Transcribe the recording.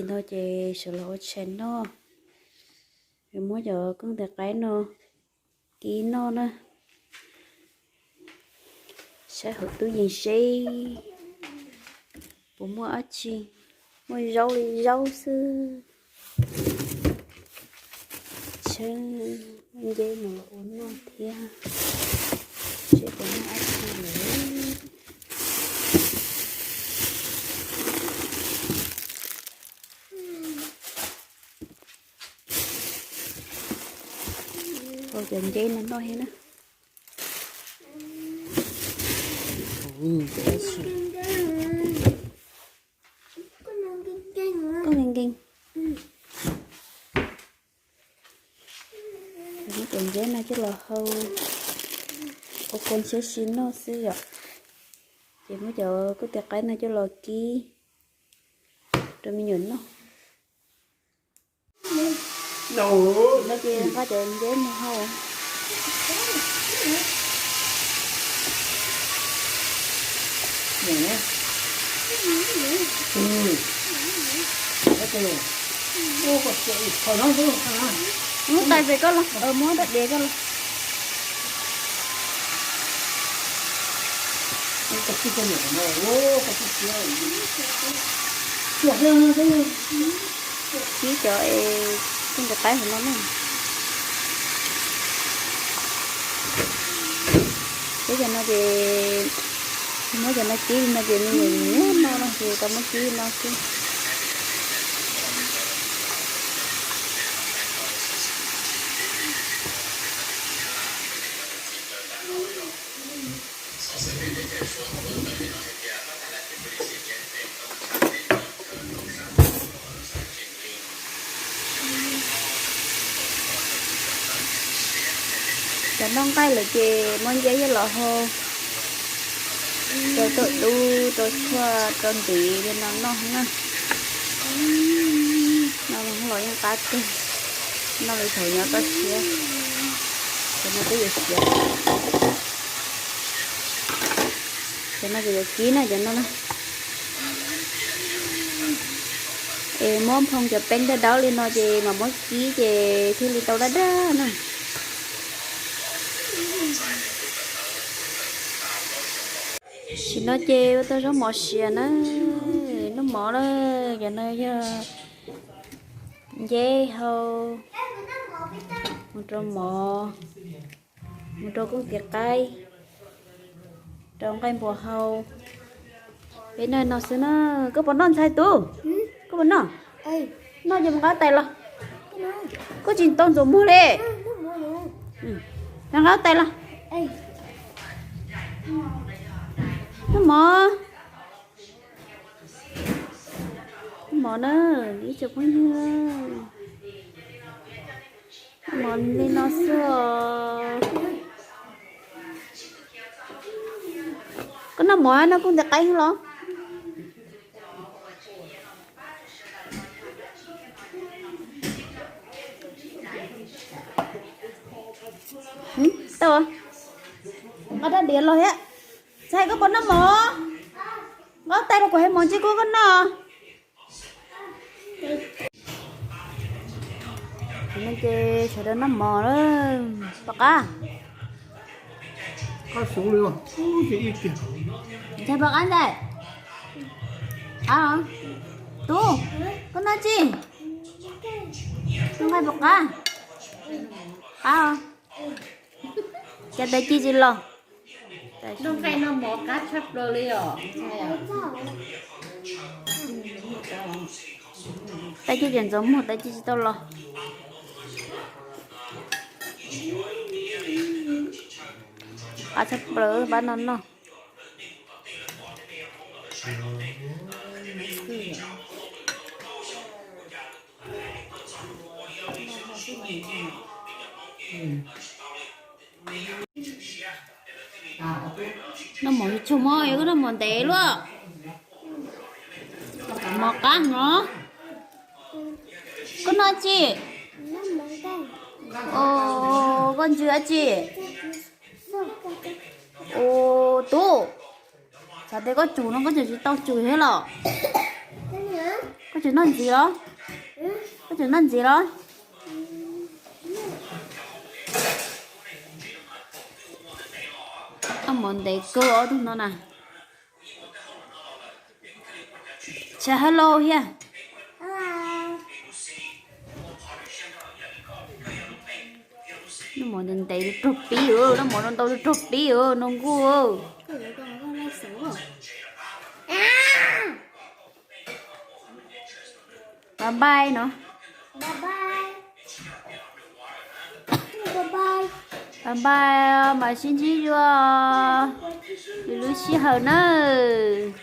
Li no ces sawv los ua tshais noj, muab cov kooj tis qaib no kib noj na. Saib hauv tub yees seb puas muaj dab tsi, muaj zaub li zaub xwb. Tshaib, nceb no los ua noj thiab, seb puas muaj dab tsi lawm. Ua cov nceb no noj thiab na. Koj nkees nkees. Muab cov nceb no coj los hau, ua kua siab si noj xwb yom. Ces muab cov kooj tis qaib no coj los kib rau me nyuam noj. No ces nqa cov nceb mus hau. Muab tais pem koj los, muab rab diav koj los. Kib cov es kooj tis qaib hauv no na. Peb cov no ces muab cov no kib li no ces me nyuam nyiam noj no ces tau muab kib no xwb. Cov noj nqaij lawm ces muab nceb coj los hau rau tauj dub, rau tshuaj, rau ntiv li no noj na. Noj los yeej qab kawg, noj li thaum nyob toj siab. Cov no twb yuav siav, cov no ces yuav kib na, cov no na. Es muab nphoo cov peeb dawb dawb li no ces mam muab kib ces thiaj li tau dab dab na. Tam sim no ces ua tau zaub mov siav na, noj mov na. Cov no yog nceb hau, mus rau mov, mus rau kooj tis qaib, rau nqaij npua hau. Peb noj no xwb na. Koj puas noj ntxhais tub? Koj puas noj? Noj ces mus nqa tais los. Koj tsis tau ntxuav muag li. Nqa tais los. Noj mov. Noj mov na, ib tsoom phooj ywg. Noj mov li no xwb os. Koj noj mov noj kooj tis qaib los? Tau, nqa rab diav los thiab. Ntxhais, koj puas noj mov? Nqa tais rau kuv hais mov ntsej kuv koj noj. Ces sawv daws noj mov lawm. Pom qab. Ntxhais, pom qab ntxhais. Qab os. Tub, koj noj tsi? Noj nqaij pom qab. Qab os. Cas tais ci tsis los? Noj nqaij noj mov qab tshaj plaws li os. Tais ci tseem ntxuav muag, tais ci tsis tau los. Qab tshaj plaws pab no noj. Noj mov tshua mov, yog koj noj mov ntev luaj. Mov qab no. Koj noj tsi? Koj ntsws dab tsi? Ua tub, txhob tias koj tsum no koj tseem tsis tau tsum thiab los? Koj tseem noj ntxiv los? Koj tseem noj ntxiv los? Noj mov ntev kawg ob tug no na. Say hello thiab. Noj mov ntev ntev raug pib, noj mov ntau ntau raug pib no nkuj. Bye bye no. Bye bye, mas sib ntsib dua lwm lub sij hawm nawb.